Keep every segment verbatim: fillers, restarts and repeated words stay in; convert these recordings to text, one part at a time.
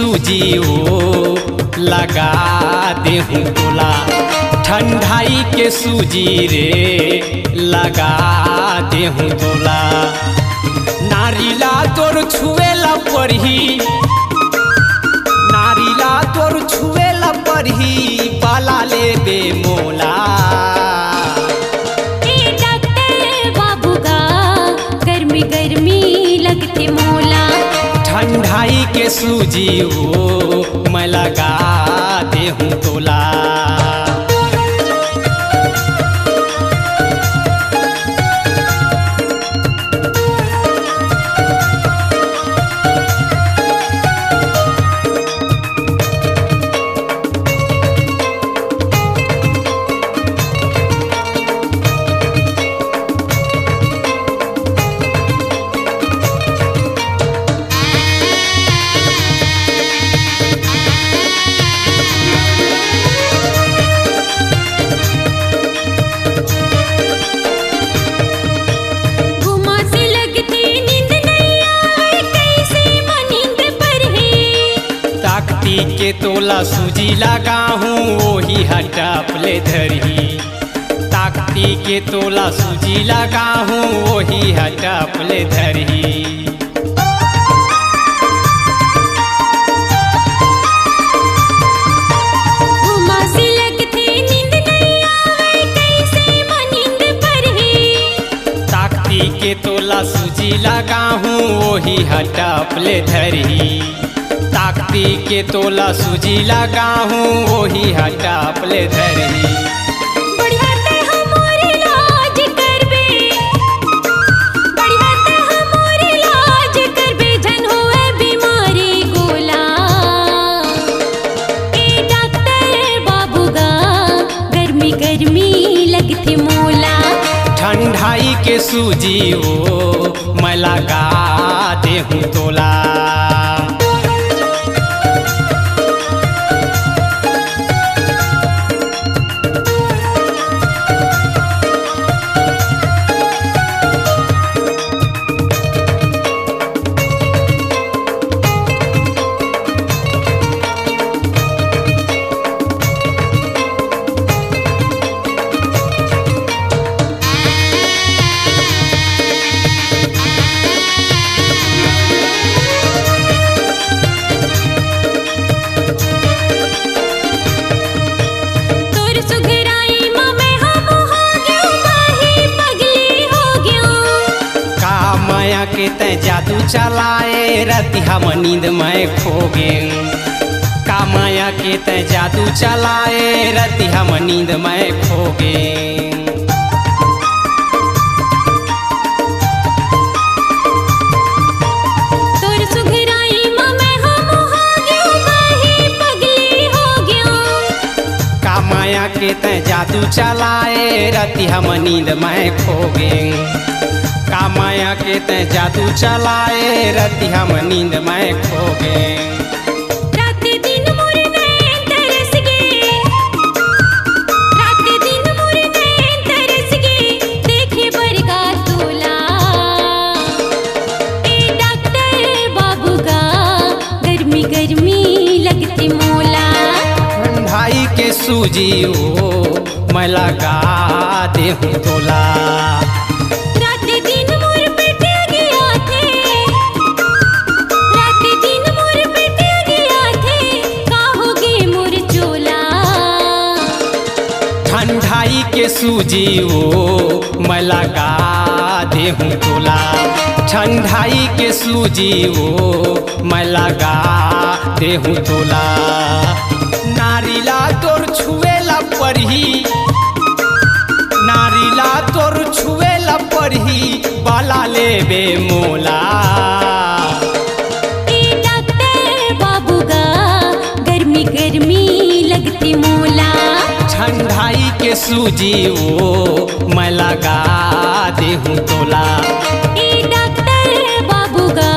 सूजी वो लगा देहूँ तोला, ठंडाई के सूजी रे लगा देहूँ तोला। नारीला तोर छुएला परही, नारीला तोर छुएला परही, बाला लेबे मोला। ए डॉक्टर बाबू गा, गर्मी गर्मी लगथे मोला। ठंडाई के सूजी वो मैं लगा देहूँ तोला। घुमा से लगथे नींद नइ आवे, कइसे म नींद परही। ताकती के तोला सूजी लगाहूँ, ओही ह टप ले धरही। ताकती के तोला सूजी लगाहूँ, ओही ह टप ले धरही। घुमा से लगथे नींद नइ आवे, कइसे म नींद परही। ताकती के तोला सूजी लगाहूँ, ओही ह टप ले धरही। ताकती के तोला सूजी लगाहूँ, ओही ह टप ले धरही। बढ़िया ते ह मोर इलाज करबे, बढ़िया ते ह मोर इलाज करबे, झन होए बीमारी गोला। ए डॉक्टर बाबू गा, गर्मी गर्मी लगथे मोला। ठंडाई के सूजी वो मैं लगा देहूँ तोला। तोर सुघराई म मैं ह मोहा गेंव, माही पगली हो गेंव। का मया के तैं जादू चलाए, रतिहा म नींद मैं खो गेंव। का मया के तैं जादू चलाए, रतिहा म नींद मैं खो गेंव। तोर सुघराई म मैं ह मोहा गेंव, माही पगली हो गेंव। का मया के तैं जादू चलाए, रतिहा म नींद मैं खो गेंव। का मया के तैं जादू चलाए, रतिहा म नींद मैं खो गेंव। रात दिन मोर नैन तरस गे, रात दिन मोर नैन तरस गे, देखे बर गा तोला। ए डॉक्टर बाबू गा, गर्मी गर्मी लगथे मोला। ठंडाई के सूजी वो मैं लगा देहूँ तोला। रात दिन मोर पेट गियाथे, रात दिन मोर पेट गियाथे, का होगे मोर चोला। ठंडाई के सूजी वो मैं लगा देहूँ तोला। ठंडाई के सूजी वो मैं लगा देहूँ तोला। नारीला तोर छुएला परही, नारीला तोर छुएला परही, बाला लेबे मोला। ए डॉक्टर बाबू गा, गर्मी गर्मी लगथे मोला। ठंडाई के सूजी वो मैं लगा देहूँ तोला। ए डॉक्टर बाबू गा,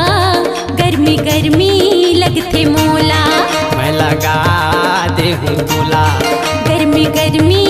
गर्मी गर्मी लगथे मोला। मैं लगा देहूँ तोला। गर्मी गर्मी